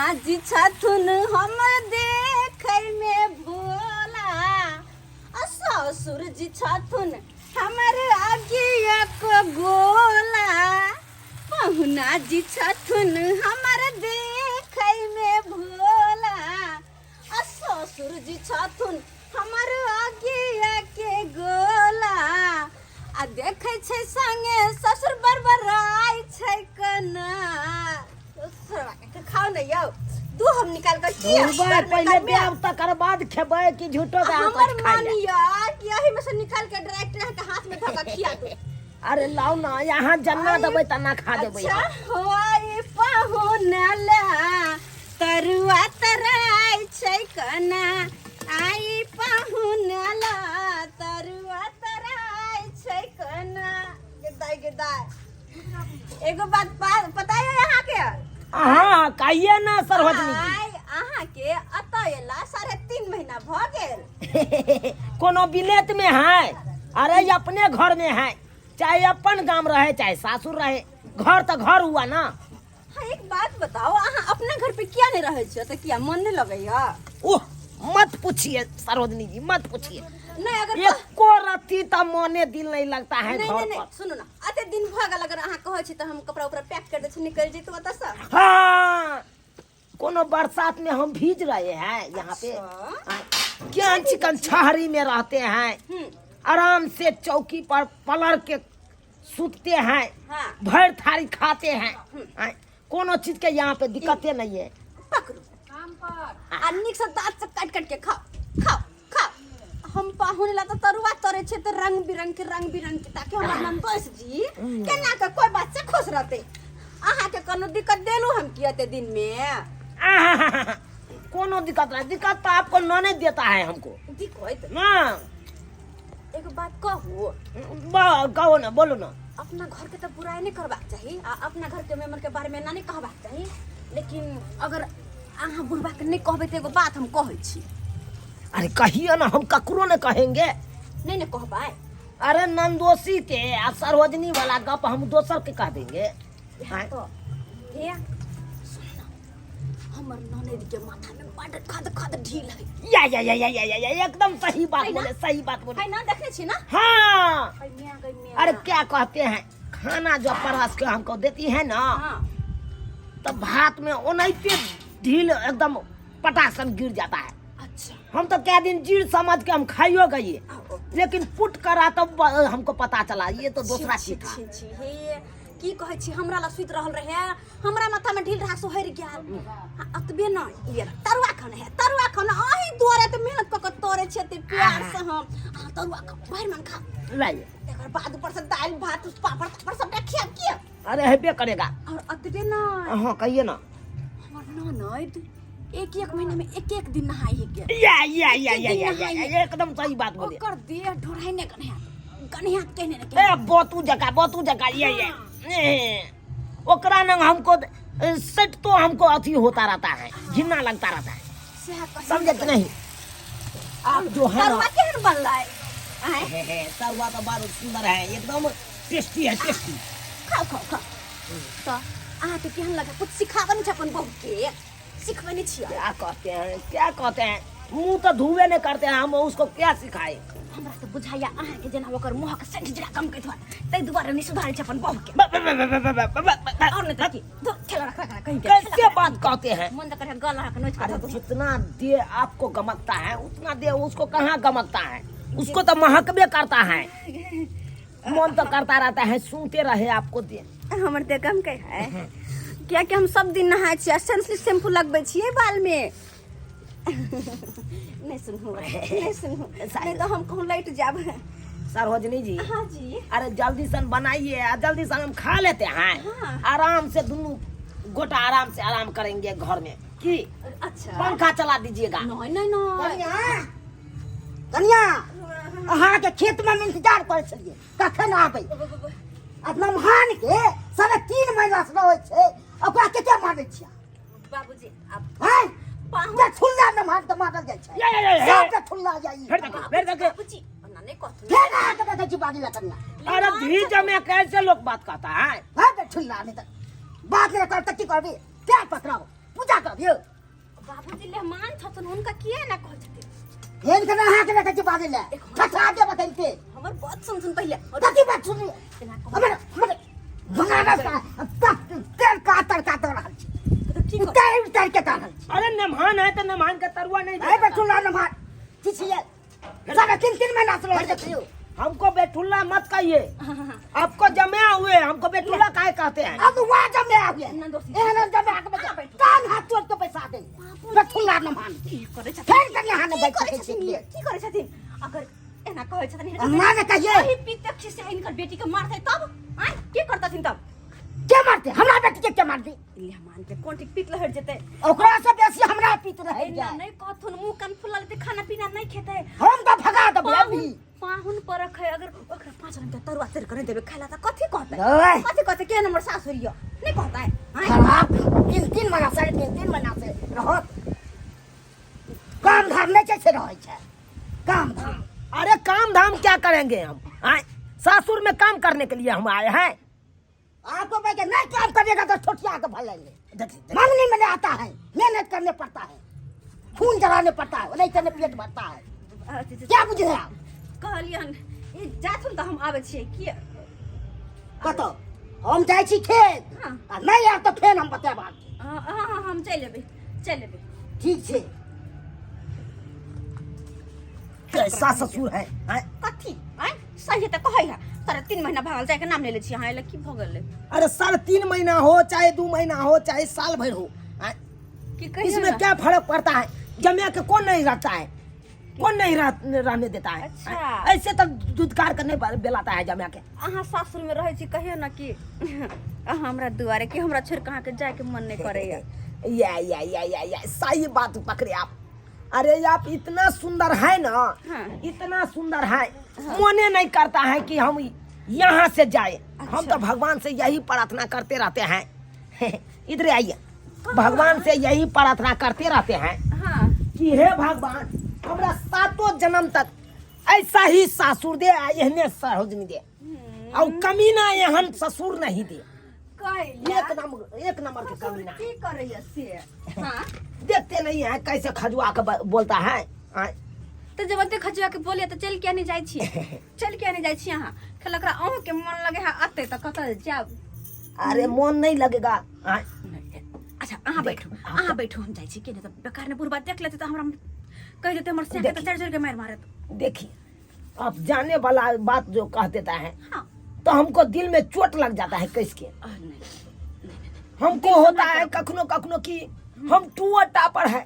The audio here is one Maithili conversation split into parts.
पहुना जी छथुन हमर देखै में भोला, आ ससुर जी छथुन हमर अगियक गोला। पहुना जी छथुन हमर देखै में भोला, आ ससुर जी छथुन हमर अगिया के गोला। आ देखै छै संगे ससुर बड़बड़ाइ छै कना। ससुरबा के खाओ ने यौ, दू हम निकाल के किया बुढ़बा घर में पहिले करमे? देब तकर बाद खेबै कि झूठो के अहाँ हमर कुछ खाइ ले? मानिया कि एही में से निकाल के डायरेक्ट अहाँ के हाथ में धऽ के खिया दू। अरे लाओ ना, यहाँ जन्ना देबै तना खा देबै। अच्छा होई पाहुना ला तरुआ तराइ छै कना, आई पाहुना ला तरुआ तराइ छै कना। गे दाइ गे दाइ, एगो बात पता है अहाँ के? हाँ कहिए ना सरहोजनी जी। आइ अहाँ के अतऽ एला 3.5 महीना भऽ गेल। कोनो विलेत में है? अरे अपने घर में है, चाहे अपन गाम रहे चाहे सासुर रहे, घर तो घर हुआ ना। हाँ एक बात बताओ, अहाँ अपना घर पे किया नहीं रहे छियै? तऽ किया मन नहीं लगैया? ओह मत पूछिए सरोजनी जी, मत पूछिए। नहीं अगर एको रत्ती तो मने दिल नहीं लगता है नहीं घर नहीं नहीं पर। सुनू ना, अते दिन भऽ गेल, अगर अहाँ कहै छी तऽ हम कपड़ा उपड़ा पैक कर दै छी, निकलि जैतहुँ ओतऽ सँ। हाँ कोनो बरसात में हम भीज रहे हैं यहाँ पे। अच्छा। हाँ, क्या चिकन छहरी में रहते हैं, आराम से चौकी पर पलर के सुतते हैं, हाँ। भर थारी खाते हैं। हाँ, कोनो चीज के यहाँ पे दिक्कते नहीं है। पकड़ू आ नीक से दांत से काट काट के खाओ खाओ खाओ। हम पाहुन ला तो तरुआ तरे छे तो रंग बिरंग के, रंग बिरंग के, ताकि हमर नंदोस जी केना के कोई बात से खुश रहते। अहाँ के कोनो दिक्कत देलू हम की एते दिन में? आहाहाहा, कोनो दिक्कत नहीं, दिक्कत तो आपको ननद देता है हमको। दिक्कत ना। एगो बात कहू? कहो ना, बोलो ना। अपना घर के तो बुराई नहीं करबाक चाही आ अपना घर के मेम्बर के बारे में ना नहीं कहबाक चाही, लेकिन अगर अहाँ बुढ़बा के नहीं कहबै तऽ एगो बात हम कहै छी। अरे कहिए ना, हम ककरो नहीं कहेंगे। नहीं नहीं कहबै। अरे नंदोसी के आ सरोजनी वाला गप हम दोसर के कह देंगे। इएह तो हे सुन ना, हमर ननद के माथा में बड खद खद ढील है। या या या या या या, या एकदम सही बात है ना? बोले, सही बात बोले। है ना, देखने छी ना? हाँ। गई मियाँ, गई मियाँ। अरे क्या कहते हैं, खाना जो परस के हमको देती है ना, हाँ। तो भात में ओनाहिते ढील एकदम पटासन गिर जाता है। अच्छा। हम तो क्या दिन जीर समझ के हम खाइयो गए, लेकिन पुट करा तब हमको पता चला ये तो दूसरा छी, चीज था। छी, छी, हे की कहै छी, हमरा ला सुति रहल रहे, हमरा माथा में ढील रहा सोहरि गेल। आ, अतबे न ये तरुआ खाना है, तरुआ खाना अही दुआरे त मेहनत क के तोरे छै ते प्यार से हम। अहाँ तरुआ खाओ, भरि मन खाओ। लाइए। तकर बाद ऊपर से दालि भात पापड़ तापड़ सबटा खियाब किया? अरे हेबे करेगा। और अतबे न। हाँ कहिए ना। हमर ननद एक एक महीना में एक एक दिन नहाई है के। या या या एक या दिन या, नहाई या, है। या, एकदम सही बात बोले। ओकर देह ढोराई ने गन्हा गन्हा कहने ने। ए बोतू जका, बोतू जका, ये ये। ए, ओकरा नंग हमको सेट तो हमको अथी होता रहता है, घिन्ना लगता रहता है। सएह कही। समझे कि नहीं? आप जो है ना तरुआ केहन बनलै? आँय? हे, हे, तरुआ तो बड़ सुंदर है, एकदम टेस्टी है, टेस्टी। खाओ खाओ खाओ। तो अहाँके केहन लगे? कुछ सिखाबै नहि छै अपन बहू के? सिखबै नहि छियै? क्या कहते हैं, क्या कहते हैं, मुंह तो धुए नहीं करते हैं, हम उसको क्या सिखाए? हमरा तऽ बुझाइया अहाँके जेना ओकर मुँहक सेंट जरा कम करैत होत, ताहि दुआरे नहि सुधारै छै अपन बहू के। ब- ब- ब- ब- ब- ब- ब- ब- और नहि तऽ की? धुर, ठेला रख, रख, रख, कहीं के। कैसे बात कहते हैं? मन तऽ करे गल अहाँके नोचि कऽ अरे धऽ दू। जितना दे आपको गमकता है उतना दे उसको कहाँ गमकता है, उसको तो महकबे करता है। मन तो करता रहता है सुनते रहे आपको दे। हमर देह गमकै है कियाकि हम सब दिन नहाय छियै, सनसिल्क शैम्पू लगबै छियै बाल में। नहीं सुनू, नहीं सुनू, नहीं तो हम कहूँ लैट जाब। सरोजनी जी। हाँ जी। अरे जल्दी सन बनाइए आ जल्दी सन हम खा लेते हैं। हाँ। आराम से दोनों गोटा आराम से आराम करेंगे घर में की। अच्छा। पंखा चला दीजिएगा। नहीं नहीं नहीं। कनिया, कनिया, अहाँके खेत में हम इंतजार करै छलियै कखन आबै। आ नमहान के 3.5 महीना से रहै छै, ओकरा कते मारै छियै? बाबूजी, आप हैं? पाहुन। जे ठुल्ला नमहान के मारल जाइ छै। या, या, या, या। सबके ठुल्ला जाइ। फिर देखो, फिर देखो। बाबूजी, ओना नहि कहथुन। फेर अहाँके देखै छी बाजी लए कनिया। अरे धीज में कैसे लोग बात कहता है? हाँ, तो ठुल्ला नहीं तो बात नहीं कर तो की करबी? प्यार पकड़ाओ। पूजा कर यौ। बाबूजी मेहमान छथुन, हुनका किया ना कहै छथिन? हेन के अहाँ के रखै छी बाजै लए, ठठा देब कहिते। हमर बात सुन सुन पहिले। कथी बात सुनी? एना कहू। हमर हमर बनारस तक तेल कातर कातर रहल छी। तऽ की कहू? उतारि उतारि के रहल छी। अरे मेहमान है तो मेहमान का तरुआ नहीं अरे देगा। बेटुल्ला नमहान की छियै? साढ़े तीन तीन महीना से रहै छियै। हमको बेठुल्ला मत कहिए, आपको जमे हुए हमको बेठुल्ला काहे कहते हैं? अब वहाँ जमे आबिए। ना दोस्ती। एहन जमे आके अहाँ बैठू। कान हाथ तोड़ के पैसा दे बेटुल्ला नमहान। की करै छथिन? फेर कनि अहाँ नहि की बैठ करै सकै छथिन? छियै। की करै छथिन? अगर एना कहै छथिन अम्मा ने कहिए। ओही पितक से इनकर बेटी के मारतै तब आँय की करतथिन तब? के मारते हमरा बेटी के? के मारते? मेहमान के कोन ठीक पीत लहर जेतै। ओकरा से बेसी हमरा पीत रहे एना जाय। नहि कहथुन, मुँह कान फुला लेतै, खाना पीना नहि खेतै। हम तऽ भगा देबै अभी। पाहुन पाहुन पर रखै, अगर ओकरा 5 रंग के तरुआ तर के नहि देबै खाय ला तऽ कथी कहतै? नहि। कथी कहतै? के नंबर सासुर यऽ नहि कहतै आँय? खराब तीन तीन महीना साढ़े तीन तीन महीना से रहत, काम धाम नहि छै से रहै छै काम धाम। अरे काम धाम क्या करेंगे हम? आए सासुर में काम करने के लिए हम आए हैं। आपको भाई के नहीं काम करेगा तो छोटिया के भर लेंगे। देखिए, मांगने में नहीं आता है, मेहनत करने पड़ता है, खून जलाने पड़ता है, नहीं तो पेट भरता है। क्या बुझे आप? कहलियन ई जाथुन तऽ हम आबै छियै की। कतौ हम जाइ छी खेत। हाँ। आ नहीं आयब तऽ फेर हम बतायब अहाँके। हँ हँ हम चलि एबै, चलि एबै। ठीक छै। कैसा ससुर है आए? कथी आँय सही तऽ कहै है, 3.5 महीना भऽ गेल जाइके नाम ले लै छी अहाँ, एहि लए की भऽ गेलै? अरे 3.5 महीना हो चाहे 2 महीना हो चाहे साल भर हो आए? की कहियौ इसमें ने? क्या फर्क पड़ता है? जमे के कौन नहीं रखता है, कौन नहीं रहने देता है? अच्छा। आए? ऐसे तो दुधकार के नहीं बेलाता है जमे के। अहाँ सासुरमे रहै छी, कहियौ ने कि अहाँ हमरा दुआरे कि हमरा छोड़ि कऽ अहाँके जायके मन नहि करैया। या या या या या सही बात पकड़े आप। अरे आप इतना सुंदर है ना। हाँ। इतना सुंदर है, मने नहीं करता है कि हम यहाँ से जाए। हम तो भगवान से यही प्रार्थना करते रहते हैं। इधर आइए, भगवान से यही प्रार्थना करते रहते हैं हाँ कि हे भगवान हमरा सातों जन्म तक ऐसा ही सासुर दे आ एहने सरोजनी दे और कमीना एहन ससुर नहीं दे। कैला एक नंबर, एक नंबर के ससुर कमीना। की करैया से? हाँ देखते नहीं है कैसे खजुआ के बोलता है आय। तऽ जब ओते खजुआ के बोलिए तऽ चलि किया नहि जाइ छी? चलि किया नहि जाइ छी अहाँ? खेल ओकरा अहूँके मन लगे है अते तऽ कतऽ जायब? अरे मन नहीं लगेगा आय। अच्छा अहाँ बैठू, अहाँ बैठू, हम जाइ छी। के नहि तऽ बेकार ने बुढ़बा देख लेतै तऽ हमरा कहि देतै हमर सियाके तऽ चढ़ि चढ़ि के मारि मारत। देखिए आप जाने वाला बात जो कह देता है हाँ तो हमको दिल में चोट लग जाता है। कैस के नहीं, हमको होता है कखनो कखनो कि हम टूअर टापर है,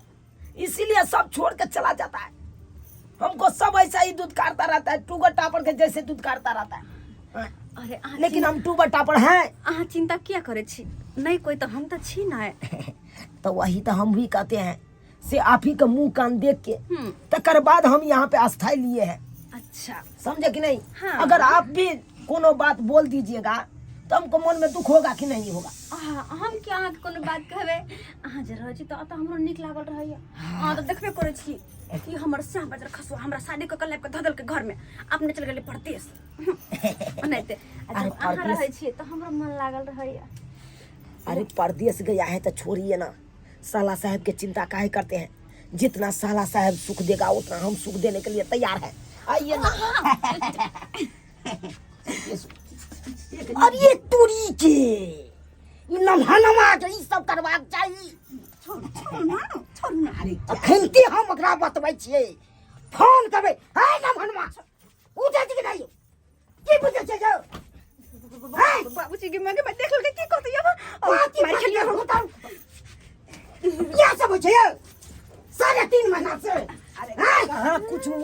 इसीलिए सब छोड़ के चला जाता है। हमको सब ऐसा ही दूध काटता रहता है, टूगर टापर के जैसे दूध काटता रहता है। हाँ, अरे अहाँ लेकिन हम टूबर टापर हैं। अहाँ चिंता किया करै छी? नहि कोई तऽ हम तऽ छी ने। तो वही तो हम भी कहते हैं से आप ही का मुंह कान देख के हम्म। तकर बाद हम यहाँ पे अस्थाई लिए हैं। अच्छा। समझे कि नहीं? हाँ। अगर आप भी कोनो बात बोल दीजिएगा तो हमको मन में दुख होगा कि नहीं होगा? हम किया अहाँके कोनो बात कहबै? अहाँ जे रहै छी तऽ ओतऽ हमरो नीक लागल रहैया। अहाँ तऽ देखबे करै छी कि हमर साह बजर खसुआ हमरा शादी कऽ के लाबि कऽ धऽ देलकै घरमे, अपने चलि गेलै परदेश। ओनाहिते आ अरे जब अहाँ परदेश- रहै छियै तऽ हमरो मन लागल रहैया। अरे परदेश गया है तो छोड़िए ना, साला साहब के चिंता काहे करते हैं? जितना साला साहब सुख देगा उतना हम सुख देने के लिए तैयार है। आइए ना। अरे तोरी के ई नमहनमा के ई सब करबाक चाही। छोड़ू छोड़ू ना, छोड़ू ना। अरे अखन हम ओकरा बतबै छियै, फोन करबै। हे नमहनमा, उठै छी कि नहि? की बुझै छै यौ? हैं? बाबूजी के मांगे में देख लेलकै की कहतै अब? बाकी मारि खेलियै हम। बताउ, इएह सब होइ छै यौ 3.5 महीना से। अरे हैं? कहाँ कुछ हुआ।